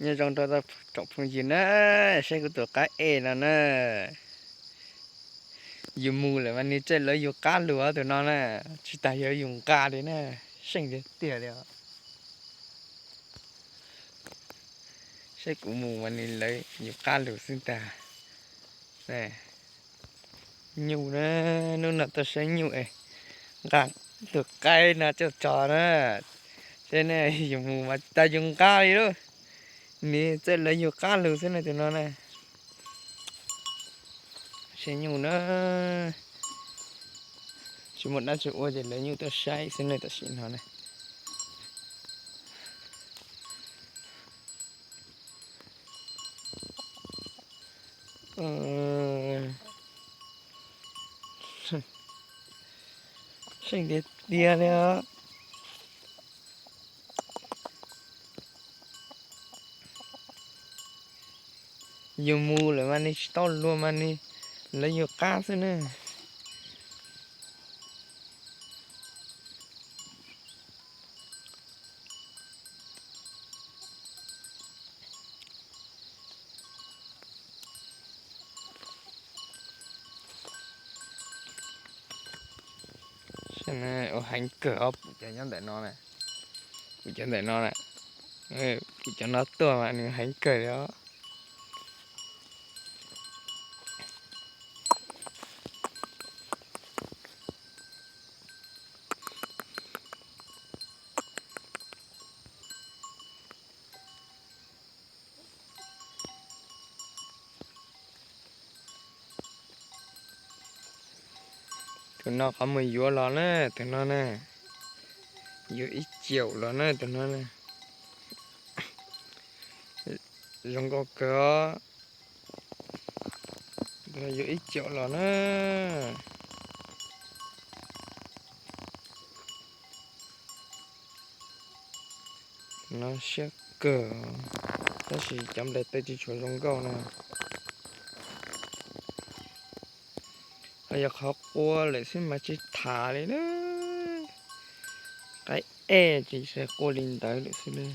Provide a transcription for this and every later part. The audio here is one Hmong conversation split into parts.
Nyob zoo rau tsoom phooj ywg na, saib kuv tus qaib ej no na. Yus mus lawm mas nws txawj lawv yus qab lug tus no na, tsis tas yog yus nqa li na, seej tiag tiag li os. Saib kuv mus mas nws lawv yus qab lug xwb ntag. Nyuj na, hnub no tuaj saib nyuj es nqa tus qaib no coj tso na. Saib ne, yus mus mas tsis tas yus nqa li lauj, nws txawj lawv yus qab lug xwb na tus no na. Saib nyuj na, tsis muaj dab tsi ua ces lawv nyuj tuaj saib xwb na tam sim no na. Seej tiag tiag li os. Yus mus lawm mas nws tsis tau luag mas nws lawv yus qab xwb na. Ua heev kawg os, pum cov nyob ntawm no na, pum cov ntawm no na, pum cov no tuaj mas nws heev kawg li os. Tus no qhov mus yuav los na, tus no na, yuav ib caum los na tus no na. Zoo nkauj kawg os. Yuav ib caum los na. No siab kawg, tab sis cov nplaim taw tsis tshua zoo nkauj na. Ho yog qhov qua lawm xwb mas tsis tham li na. Qaib ej tsis qhuav li ntawd lawm xwb na.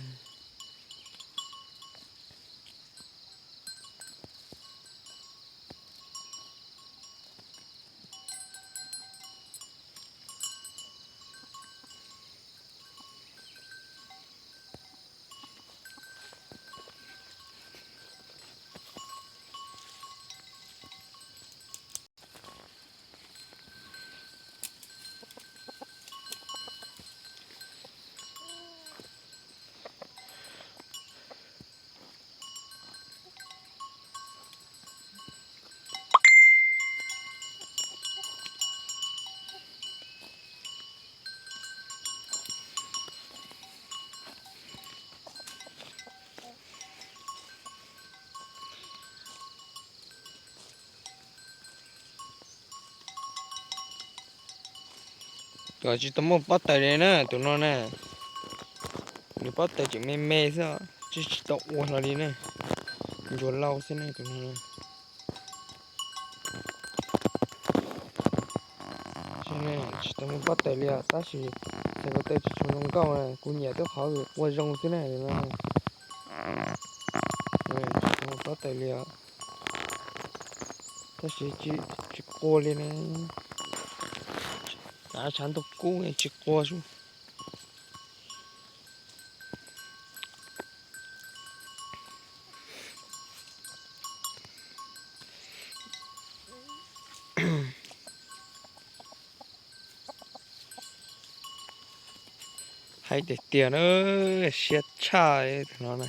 Tus tsis tau muaj pob taws li na, tus no na, nws pob taws tseem me me xwb, tsis tsis tau ua hlo li na, ntsuag lauj xwb ne tus no. Tsis tau muaj pob taws li os, tab sis txhais ko taw tsis tshua zoo nkauj, kuv nyiam twb qhov qua zoo xwb na. Tsis tau muaj pob taws li os, tab sis tsis qua li ne. Tshav ntuj kub tsis qua su. Hais tiag tiag na, siab tshaj li tus no na.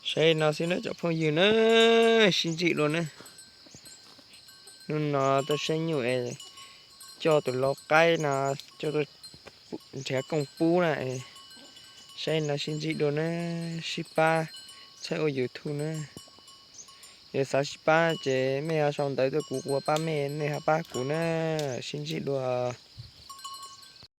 Saib no xwb na cov phooj ywg na, sib ntsib dua na. Hnub no tuaj saib nyuj es coj tus lau qaib no coj tuaj nrhiav kooj pub na. Saib no sib ntsib dua na, sib pab txhawb ua YouTube na. Yog xav sib pab ces mej ho sau ntawv tuaj kuv kuv pab mej, mej ho pab kuv na. Sib ntsib dua.